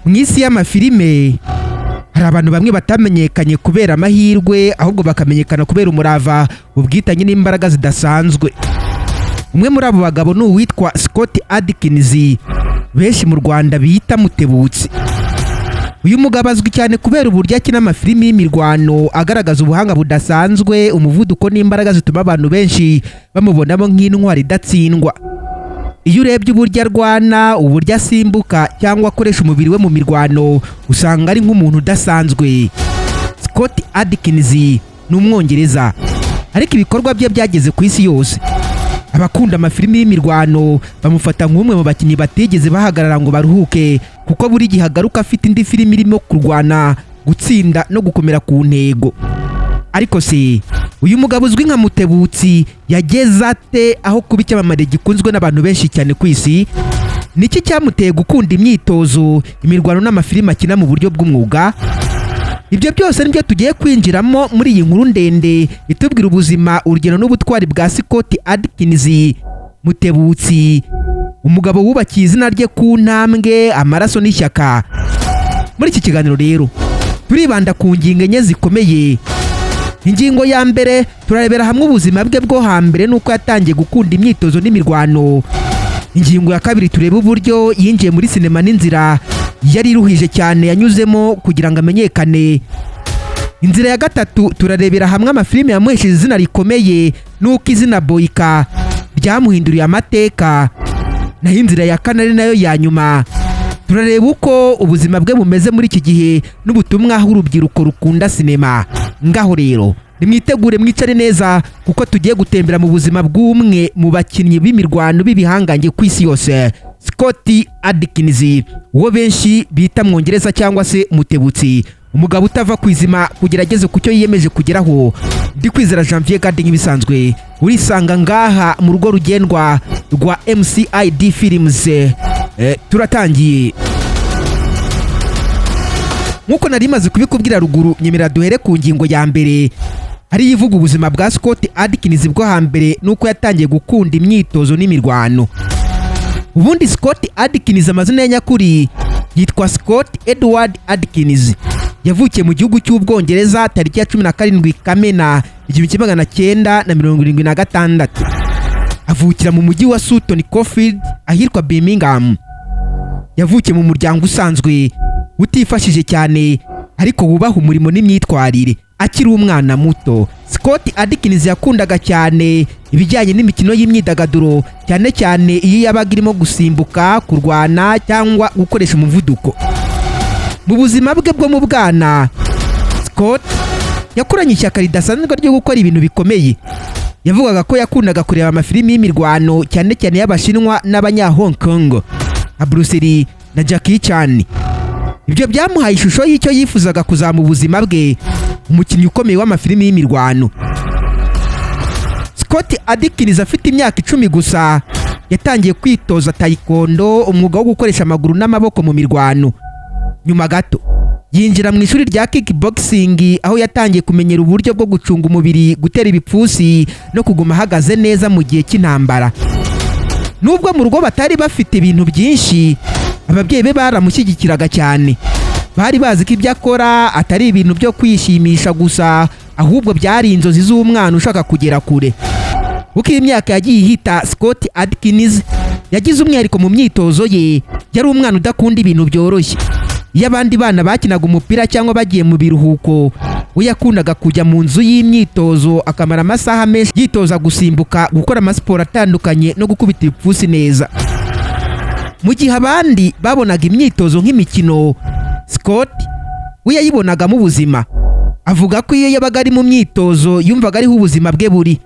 Mu isi y'amafilime hari abantu bamwe batamenyekanye kubera amahirwe, ahubwo bakamenyekana kubera umurava, ubwitange n'imbaraga zidasanzwe. Umwe muri abo bagabo ni uwitwa Scott Adkins, benshi mu Rwanda bita Mutebutsi. Uyu mugabo azwi cyane kubera uburyo akina amafilimi y'imirwano agaragaza ubuhanga budasanzwe, umuvuduko n'imbaraga zituma abantu benshi bamubonamo nk'intwari idatsindwa. Iyo urebye uburyo arwana, uburyo asimbuka cyangwa akoresha umubiri we mu mirwano, usanga ari nk'umuntu udasanzwe. Scott Adkins ni Umwongereza, ariko ibikorwa bye byageze ku isi yose. Abakunda amafilimi y'imirwano bamufata nk'umwe mu bakinnyi batigeze bahagarara ngo baruhuke, kuko buri gihe agaruka afite indi filimi irimo kurwana, gutsinda no gukomera ku ntego. Ariko se uyu mugabo uzwi nka Mutebutsi yageze ate aho kuba icyamamare gikunzwe n'abantu benshi cyane ku isi? Niki cyamuteye gukunda imyitozo, imirwano n'amafilimi akina mu buryo bw'umwuga? Ibyo byose nibyo tugiye kwinjiramo muri iyi nkuru ndende itubwira ubuzima, urugendo n'ubutwari bwa Scott Adkins Mutebutsi, umugabo wubakiye izina rye ku ntambwe, amaraso n'ishyaka. Muri iki kiganiro rero turibanda ku ngingo enye zikomeye. Ingingo ya mbere, turarebera hamwe ubuzima bwe bwo hambere n'uko yatangiye gukunda imyitozo n'imirwano. Ingingo ya kabiri, turebe uburyo yinjiye muri sinema n'inzira yari iruhije cyane yanyuzemo kugira ngo amenyekane. Inzira ya gatatu, turarebera hamwe amafilime yamuhesheje izina rikomeye n'uko izina Boyka ryamuhinduriye amateka. Naho inzira ya kane, ari nayo ya nyuma, turareba uko ubuzima bwe bumeze muri iki gihe n'ubutumwa aho urubyiruko rukunda sinema. Ngaho rero nimwitegure, mwicare neza, kuko tugiye gutembera mu buzima bw'umwe mu bakinnyi b'imirwano b'ibihangange ku isi yose, Scott Adkins, uwo benshi bita Mwongereza cyangwa se Mutebutsi, umugabo utava ku izima kugira ageze ku cyo yiyemeje kugeraho. Ndi Kwizera Janvier Gade nk'ibisanzwe, urisanga ngaha mu rugo rugendwa rwa MCID Films. Turatangiye. Nk'uko nari maze kubikubwira ruguru, nyemera duhere ku ngingo ya mbere, ariyo ivuga ubuzima bwa Scott Adkins bwo hambere n'uko yatangiye gukunda imyitozo n'imirwano. Ubundi Scott Adkins, amazina ye nyakuri yitwa Scott Edward Adkins. Yavukiye mu gihugu cy'Ubwongereza tariki ya 17 Kamena 1976, avukira mu mujyi wa Sutton Coldfield ahitwa Birmingham. Yavukiye mu muryango usanzwe utifashije cyane, ariko wubaha umurimo n'imyitwarire. Akiri umwana muto, Scott Adkins yakundaga cyane ibijyanye n'imikino y'imyidagaduro, cyane cyane iyo yabaga irimo gusimbuka, kurwana cyangwa gukoresha umuvuduko. Mu buzima bwe bwo mu bwana, Scott yakuranye ishyaka ridasanzwe ryo gukora ibintu bikomeye. Yavugaga ko yakundaga kureba amafilimi y'imirwano, cyane cyane y'Abashinwa n'abanya Hong Kong nka Bruce Lee na Jackie Chan. Ibyo byamuhaye ishusho y'icyo yifuzaga kuzaba mu buzima bwe, umukinnyi ukomeye w'amafilimi y'imirwano. Scott Adkins afite imyaka 10 gusa yatangiye kwitoza taekwondo, umwuga wo gukoresha amaguru n'amaboko mu mirwano. Nyuma gato yinjira mu ishuri rya kickboxing, aho yatangiye kumenyera uburyo bwo gucunga umubiri, gutera ibipfunsi no kuguma ahagaze neza mu gihe cy'intambara. Nubwo mu rugo batari bafite ibintu byinshi, ababyeyi be baramushyigikiraga cyane. Bari bazi ko ibyo akora atari ibintu byo kwishimisha gusa, ahubwo byari inzozi z'umwana ushaka kugera kure. Uko imyaka yagiye ihita, Scott Adkins yagize umwihariko mu myitozo ye. Yari umwana udakunda ibintu byoroshye. Iyo abandi bana bakinaga umupira cyangwa bagiye mu biruhuko, we yakundaga kujya mu nzu y'imyitozo akamara amasaha menshi yitoza gusimbuka, gukora amasiporo atandukanye no gukubita ibipfunsi neza. Mu gihe abandi babonaga imyitozo nk'imikino, Scott we yayibonagamo ubuzima. Avuga ko iyo yabaga ari mu myitozo yumvaga ariho ubuzima bwe buri.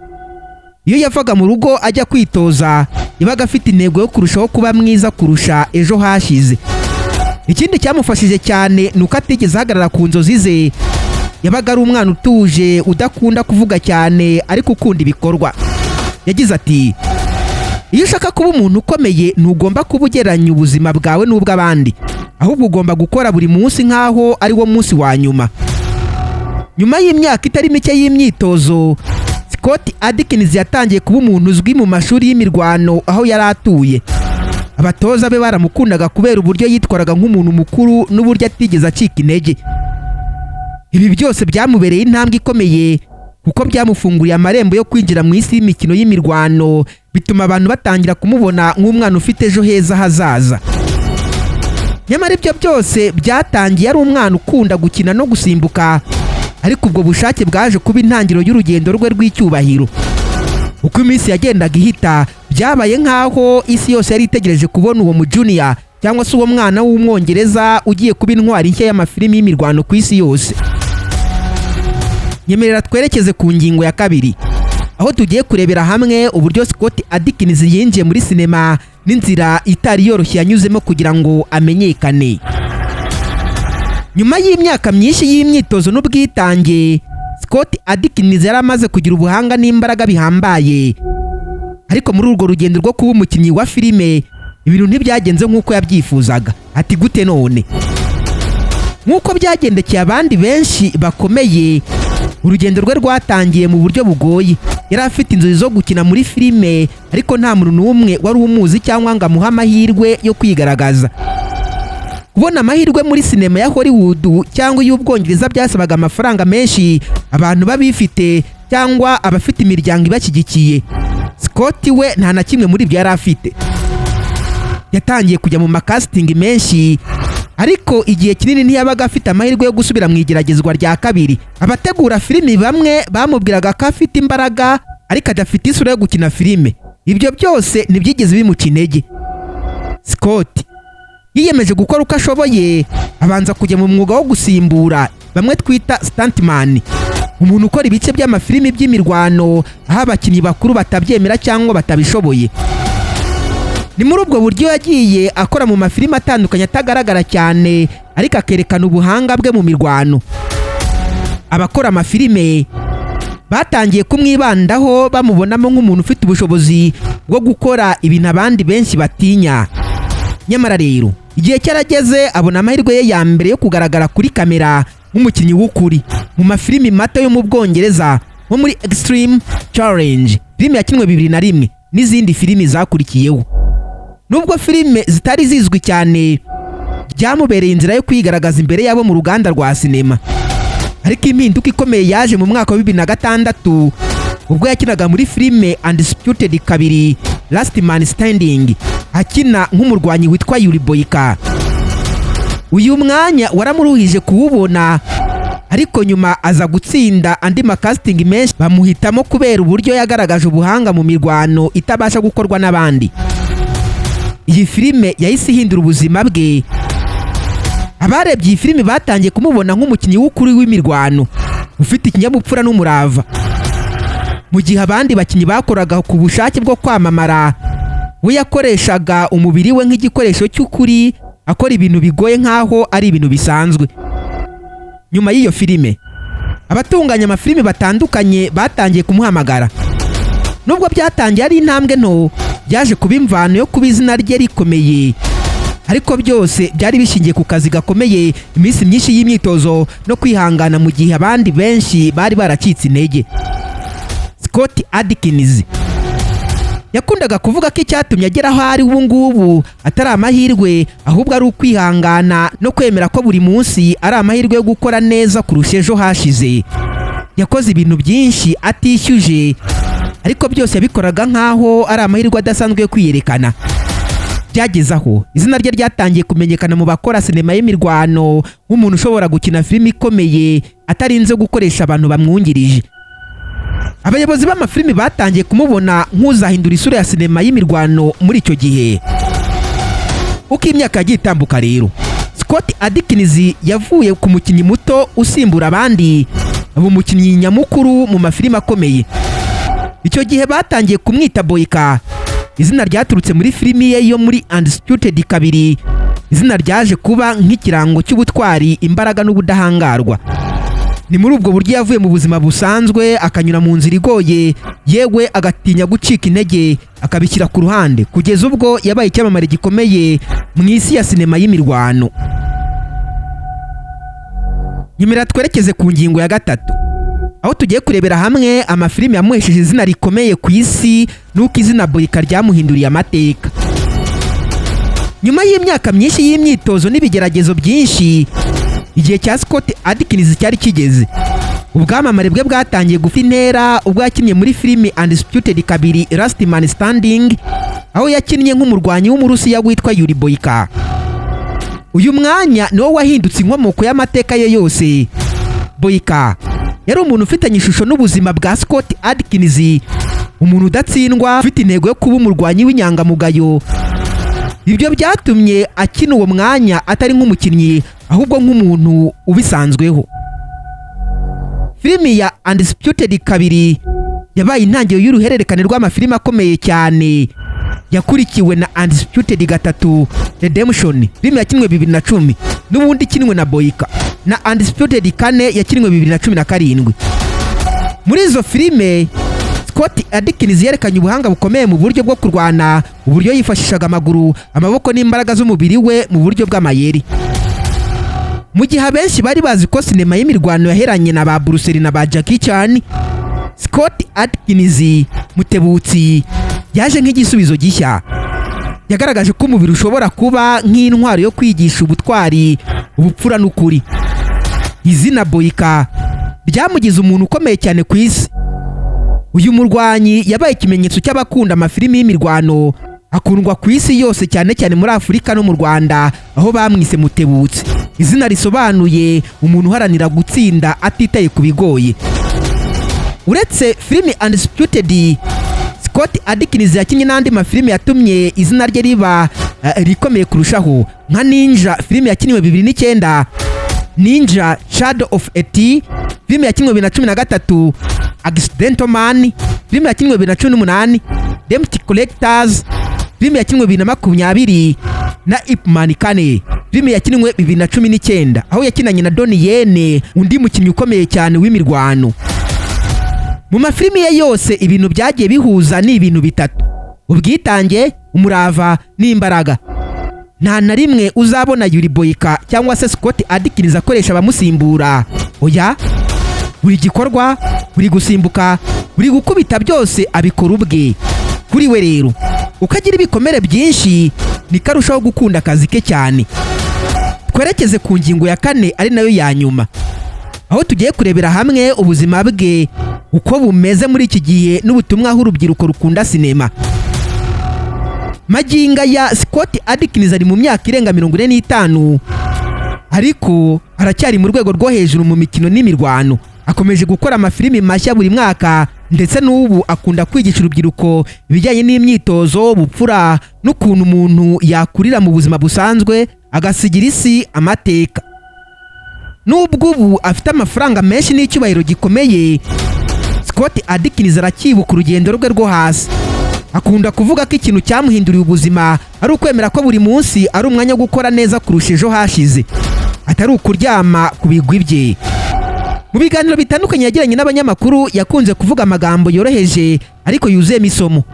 Iyo yavaga mu rugo ajya kwitoza, yabaga afite intego yo kurushaho kuba mwiza kurusha ejo hashize. Ikindi cyamufashije cyane ni uko atigeze ahagarara ku nzozi ze. Yabaga ari umwana utuje, udakunda kuvuga cyane, ariko ukunda ibikorwa. Yagize ati: "Iyo ushaka kuba umuntu ukomeye, ntugomba kuba ugereranya ubuzima bwawe n'ubw'abandi, ahubwo ugomba gukora buri munsi nk'aho ari wo munsi wa nyuma." Nyuma y'imyaka itari mike y'imyitozo, Scott Adkins yatangiye kuba umuntu uzwi mu mashuri y'imirwano aho yari atuye. Abatoza be baramukundaga kubera uburyo yitwaraga nk'umuntu mukuru n'uburyo atigeze acika intege. Ibi byose byamubereye intambwe ikomeye, kuko byamufunguriye amarembo yo kwinjira mu isi y'imikino y'imirwano, bituma abantu batangira kumubona nk'umwana ufite ejo heza hazaza. Nyamara ibyo byose byatangiye ari umwana ukunda gukina no gusimbuka, ariko ubwo bushake bwaje kuba intangiriro y'urugendo rwe rw'icyubahiro. Uko iminsi yagendaga ihita, byabaye nk'aho isi yose yari itegereje kubona uwo mujuniya, cyangwa se uwo mwana w'Umwongereza ugiye kuba intwari nshya y'amafilimi y'imirwano ku isi yose. Nyemerera twerekeze ku ngingo ya kabiri, aho tugiye kurebera hamwe uburyo Scott Adkins yinjiye muri sinema n'inzira itari yoroshye yanyuzemo kugira ngo amenyekane. Nyuma y'imyaka myinshi y'imyitozo n'ubwitange, Scott Adkins yari amaze kugira ubuhanga n'imbaraga bihambaye. Ariko muri urwo rugendo rwo kuba umukinnyi wa filime, ibintu ntibyagenze nk'uko yabyifuzaga. Ati gute none? Nk'uko byagendekeye abandi benshi bakomeye, urugendo rwe rwatangiye mu buryo bugoye. Yari afite inzozi zo gukina muri filime, ariko nta muntu n'umwe wari umuzi cyangwa ngo amuhe amahirwe yo kwigaragaza. Kubona amahirwe muri sinema ya Hollywood cyangwa iy'Ubwongereza byasabaga amafaranga menshi, abantu babifite cyangwa abafite imiryango ibashyigikiye. Scott we nta na kimwe muri ibyo yari afite. Yatangiye kujya mu ma casting menshi, ariko igihe kinini ntiyabaga afite amahirwe yo gusubira mu igeragezwa rya kabiri. Abategura filimi bamwe bamubwiraga ko afite imbaraga ariko adafite isura yo gukina filime. Ibyo byose ntibyigeze bimuca intege. Scott yiyemeje gukora uko ashoboye, abanza kujya mu mwuga wo gusimbura, bamwe twita stuntman, umuntu ukora ibice by'amafilimi by'imirwano aho abakinnyi bakuru batabyemera cyangwa batabishoboye. Ni muri ubwo buryo yagiye akora mu mafilimi atandukanye atagaragara cyane, ariko akerekana ubuhanga bwe mu mirwano. Abakora amafilime batangiye kumwibandaho, bamubonamo nk'umuntu ufite ubushobozi bwo gukora ibintu abandi benshi batinya. Nyamara rero, igihe cyarageze abona amahirwe ye ya mbere yo kugaragara kuri kamera nk'umukinnyi w'ukuri mu mafilimi mato yo mu Bwongereza, nko muri Extreme Challenge, filime yakinwe 2001, n'izindi filimi zakurikiyeho. Nubwo filime zitari zizwi cyane, byamubereye inzira yo kwigaragaza imbere y'abo mu ruganda rwa sinema. Ariko impinduka ikomeye yaje mu mwaka wa 2006, ubwo yakinaga muri filime Undisputed 2 Last Man Standing, akina nk'umurwanyi witwa Yuri Boyka. Uyu mwanya waramuruhije kuwubona, ariko nyuma aza gutsinda andi ma casting menshi, bamuhitamo kubera uburyo yagaragaje ubuhanga mu mirwano itabasha gukorwa n'abandi. Iyi filime yahise ihindura ubuzima bwe. Abarebye iyi filime batangiye kumubona nk'umukinnyi w'ukuri w'imirwano ufite ikinyabupfura n'umurava. Mu gihe abandi bakinnyi bakoraga ku bushake bwo kwamamara, we yakoreshaga umubiri we nk'igikoresho cy'ukuri, akora ibintu bigoye nk'aho ari ibintu bisanzwe. Nyuma y'iyo filime, abatunganya amafilime batandukanye batangiye kumuhamagara. Nubwo byatangiye ari intambwe nto, byaje kuba imvano yo kuba izina rye rikomeye. Ariko byose byari bishingiye ku kazi gakomeye, iminsi myinshi y'imyitozo no kwihangana mu gihe abandi benshi bari baracitse intege. Scott Adkins yakundaga kuvuga ko icyatumye agera aho ari ubu ngubu atari amahirwe, ahubwo ari ukwihangana no kwemera ko buri munsi ari amahirwe yo gukora neza kurusha ejo hashize. Yakoze ibintu byinshi atishyuje, ariko byose yabikoraga nk'aho ari amahirwe adasanzwe yo kwiyerekana. Byageze aho izina rye ryatangiye kumenyekana mu bakora sinema y'imirwano nk'umuntu ushobora gukina filime ikomeye atarinze gukoresha abantu bamwungirije. Abayobozi b'amafilimi batangiye kumubona nk'uzahindura isura ya sinema y'imirwano muri icyo gihe. Uko imyaka yagiye itambuka rero, Scott Adkins yavuye ku mukinnyi muto usimbura abandi, aba umukinnyi nyamukuru mu mafilimi akomeye. Icyo gihe batangiye kumwita Boyka, izina ryaturutse muri filimi ye yo muri Undisputed 2, izina ryaje kuba nk'ikirango cy'ubutwari, imbaraga n'ubudahangarwa. Ni muri ubwo buryo yavuye mu buzima busanzwe, akanyura mu nzira igoye, yewe agatinya gucika intege, akabishyira ku ruhande, kugeza ubwo yabaye icyamamare gikomeye mu isi ya sinema y'imirwano. Nyemera twerekeze ku ngingo ya gatatu, aho tugiye kurebera hamwe amafilimi yamuhesheje izina rikomeye ku isi n'uko izina Boyka ryamuhinduriye amateka. Nyuma y'imyaka myinshi y'imyitozo n'ibigeragezo byinshi, igihe cya Scott Adkins cyari kigeze. Ubwamamare bwe bwatangiye gufa intera ubwo yakinnye muri filimi Undisputed 2: Last Man Standing, aho yakinnye nk'umurwanyi w'Umurusiya witwa Yuri Boyka. Uyu mwanya niwo wahindutse inkomoko y'amateka ye yose. Boyka yari umuntu ufitanye ishusho n'ubuzima bwa Scott Adkins, umuntu udatsindwa, ufite intego yo kuba umurwanyi w'inyangamugayo. Ibyo byatumye akina uwo mwanya atari nk'umukinnyi, ahubwo nk'umuntu ubisanzweho. Filimi ya Undisputed 2 yabaye intangiriro y'uruhererekane rw'amafilimi akomeye cyane, yakurikiwe na Undisputed 3: Redemption, filimi yakinwe 2010 n'ubundi ikinwe na Boyka, na Undisputed 4 yakinwe 2017. Muri izo filime, Scott Adkins yerekanye ubuhanga bukomeye mu buryo bwo kurwana, uburyo yifashishaga amaguru, amaboko n'imbaraga z'umubiri we mu buryo bw'amayeri. Mu gihe abenshi bari bazi ko sinema y'imirwano yaheranye na ba Bruce Lee na ba Jackie Chan, Scott Adkins Mutebutsi yaje nk'igisubizo gishya. Yagaragaje ko umubiri ushobora kuba nk'intwaro yo kwigisha ubutwari, ubupfura n'ukuri. Izina Boyka ryamugize umuntu ukomeye cyane ku isi. Uyu murwanyi yabaye ikimenyetso cy'abakunda amafilimi y'imirwano, akundwa ku isi yose, cyane cyane muri Afurika no mu Rwanda, aho bamwise Mutebutsi, izina risobanuye umuntu uharanira gutsinda atitaye ku bigoye. Uretse filimi Undisputed, Scott Adkins yakinnye n'andi mafilimi yatumye izina rye riba rikomeye kurushaho, nka Ninja, filimi yakiniwe 2009, Ninja: Shadow of a T, filimi yakinwe 2013, Accidental Man, filimi yakinwe 2018, Debt Collectors, filimi yakinwe 2020, na Ip Man 4, filimi yakinwe 2019, aho yakinanye na Donnie Yen, undi mukinnyi ukomeye cyane w'imirwano. Mu mafilimi ye yose, ibintu byagiye bihuza ni ibintu bitatu: ubwitange, umurava n'imbaraga. Nta na rimwe uzabona Yuri Boyka cyangwa se Scott Adkins akoresha abamusimbura. Oya, buri gikorwa, buri gusimbuka, buri gukubita, byose abikora ubwe. Kuri we rero, uko agira ibikomere byinshi niko arushaho gukunda akazi ke cyane. Twerekeze ku ngingo ya kane, ari nayo ya nyuma, aho tugiye kurebera hamwe ubuzima bwe uko bumeze muri iki gihe n'ubutumwa aho urubyiruko rukunda sinema. Magingo aya, Scott Adkins ari mu myaka irenga 45, ariko aracyari mu rwego rwo hejuru mu mikino n'imirwano. Akomeje gukora amafilimi mashya buri mwaka, ndetse n'ubu akunda kwigisha urubyiruko ibijyanye n'imyitozo, ubupfura n'ukuntu umuntu yakurira mu buzima busanzwe agasigira isi amateka. Nubwo ubu afite amafaranga menshi n'icyubahiro gikomeye, Scott Adkins aracyibuka urugendo rwe rwo hasi. Akunda kuvuga ko ikintu cyamuhinduriye ubuzima ari ukwemera ko buri munsi ari umwanya wo gukora neza kurusha ejo hashize, atari ukuryama ku bigwi bye. Mu biganiro bitandukanye yagiranye n'abanyamakuru, yakunze kuvuga amagambo yoroheje ariko yuzuyemo isomo.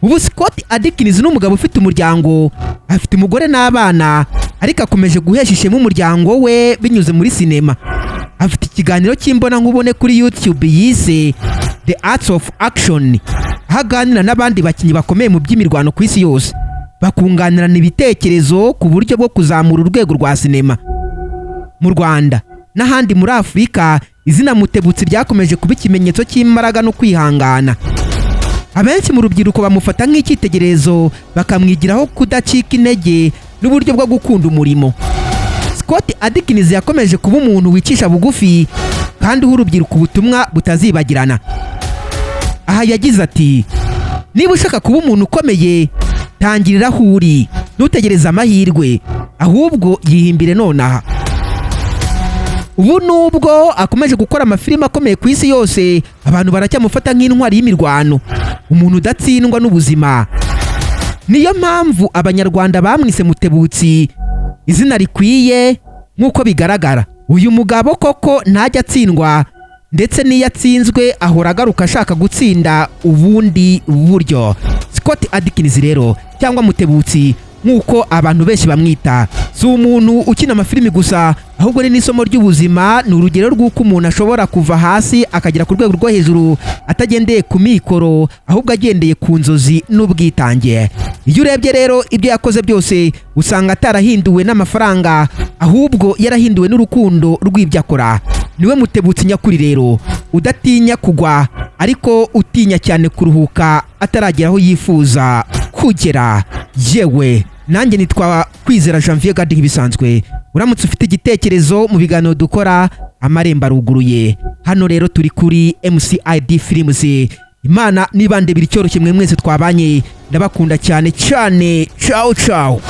Ubu Scott Adkins ni umugabo ufite umuryango, afite umugore n'abana, ariko akomeje guhesha ishema umuryango we binyuze muri sinema. Afite ikiganiro cy'imbonankubone kuri YouTube yise The Arts of Action, aho aganira n'abandi bakinnyi bakomeye mu by'imirwano ku isi yose, bakunganirana ibitekerezo ku buryo bwo kuzamura urwego rwa sinema. Mu Rwanda n'ahandi muri Afurika, izina Mutebutsi ryakomeje kuba ikimenyetso cy'imbaraga no kwihangana. Abenshi mu rubyiruko bamufata nk'icyitegererezo, bakamwigiraho kudacika intege n'uburyo bwo gukunda umurimo. Scott Adkins yakomeje kuba umuntu wicisha bugufi kandi uha urubyiruko ubutumwa butazibagirana. Aha yagize ati: "Niba ushaka kuba umuntu ukomeye, tangirira aho uri. Ntutegereze amahirwe, ahubwo yihimbire nonaha." Ubu nubwo akomeje gukora amafilimi akomeye ku isi yose, abantu baracyamufata nk'intwari y'imirwano, umuntu udatsindwa n'ubuzima. Niyo mpamvu Abanyarwanda bamwise Mutebutsi, izina rikwiye. Nk'uko bigaragara, uyu mugabo koko ntajya atsindwa, ndetse n'iyo atsinzwe ahora agaruka ashaka gutsinda ubundi buryo. Scott Adkins rero, cyangwa Mutebutsi, nk'uko abantu benshi bamwita. Si umuntu ukina amafilimi gusa, ahubwo ni n'isomo ry'ubuzima. Ni urugero rw'uko umuntu ashobora kuva hasi akagera ku rwego rwo hejuru atagendeye ku mikoro, ahubwo agendeye ku nzozi n'ubwitange. Iyo urebye rero ibyo yakoze byose, usanga atarahinduwe n'amafaranga, ahubwo yarahinduwe n'urukundo rw'ibyo akora. Niwe Mutebutsi nyakuri rero, udatinya kugwa ariko utinya cyane kuruhuka ataragera aho yifuza kugera. Yewe, nanjye nitwa Kwizera Janvier Gadi nk'ibisanzwe. Uramutse ufite igitekerezo mu biganiro dukora, amarembo aruguruye. Hano rero turi kuri MCID Films. Imana nibande biri cyoroshye. Mwe mwese twabanye, ndabakunda cyane cyane. Ciao ciao.